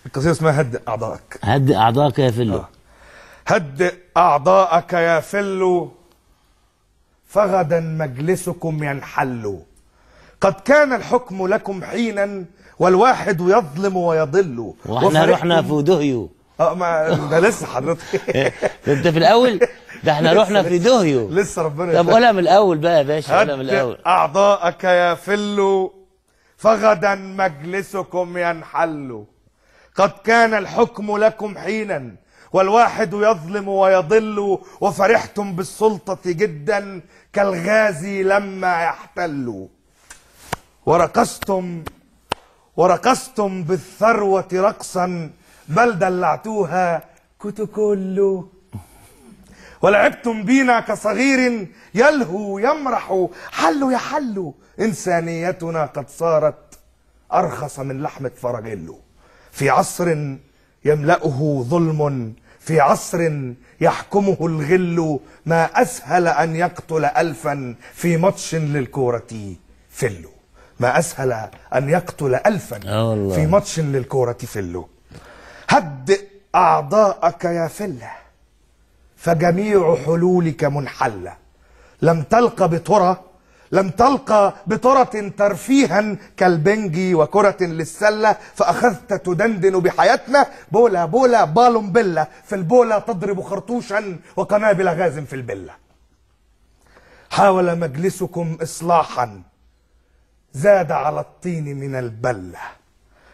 القصيدة اسمها هدئ أعضائك. هدئ أعضائك يا فلو. هدئ أعضائك يا فلو، فغدا مجلسكم ينحل. قد كان الحكم لكم حينا، والواحد يظلم ويضل. واحنا رحنا في دهيو. ما ده لسه حضرتك. انت في الاول ده احنا رحنا في دهيو لسه، ربنا. طب قولها من الاول بقى يا باشا، قولها من الاول. اعضاءك يا فلو، فغدا مجلسكم ينحل. قد كان الحكم لكم حينا، والواحد يظلم ويضل. وفرحتم بالسلطة جدا كالغازي لما يحتل. ورقصتم بالثروة رقصا بل دلعتوها كتكلو. ولعبتم بينا كصغير يلهو يمرح حلو يا حلو. إنسانيتنا قد صارت أرخص من لحمة فرجلو. في عصر يملأه ظلم، في عصر يحكمه الغل. ما أسهل أن يقتل ألفا في ماتش للكورة فلو. ما أسهل أن يقتل ألفا في ماتش للكورة فلو. هدئ أعضاءك يا فلة، فجميع حلولك منحلة. لم تلق بترة ترفيها كالبنجي وكرة للسلة. فأخذت تدندن بحياتنا بولا بولا بالون بلة. في البولا تضرب خرطوشا وقنابل غاز في البلة. حاول مجلسكم إصلاحا زاد على الطين من البلة.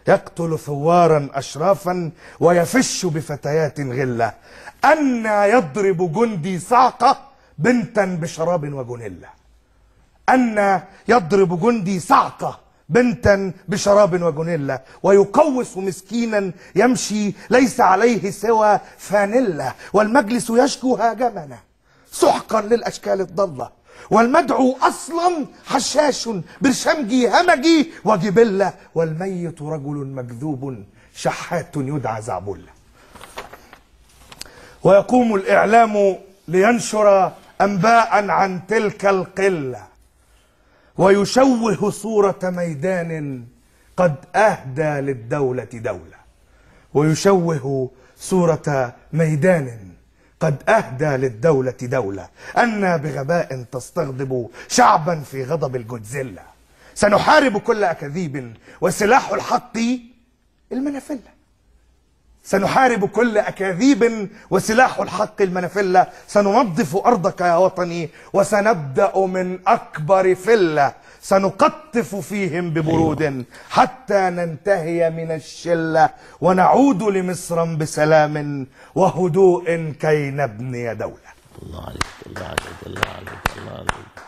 يقتل ثوارا أشرافا ويفش بفتيات غلة. أنا يضرب جندي صعقة بنتا بشراب وجنلة. أن يضرب جندي صعقة بنتا بشراب وجنلة. ويقوس مسكينا يمشي ليس عليه سوى فانيلا. والمجلس يشكو هاجمنا سحقا للأشكال الضالة. والمدعو أصلا حشاش برشمجي همجي وجبلة. والميت رجل مكذوب شحات يدعى زعبلة. ويقوم الإعلام لينشر أنباء عن تلك القلة. ويشوه صورة ميدان قد أهدى للدولة دولة. ويشوه صورة ميدان قد أهدى للدولة دولة. أن بغباء تستغضب شعبا في غضب الجودزيلا. سنحارب كل أكاذيب وسلاح الحق المنافلة. سنحارب كل أكاذيب وسلاح الحق المنافلة. سننظف أرضك يا وطني وسنبدأ من أكبر فلة. سنقطف فيهم ببرود حتى ننتهي من الشلة. ونعود لمصر بسلام وهدوء كي نبني دولة. الله عليك، الله عليك، الله عليك، الله عليك.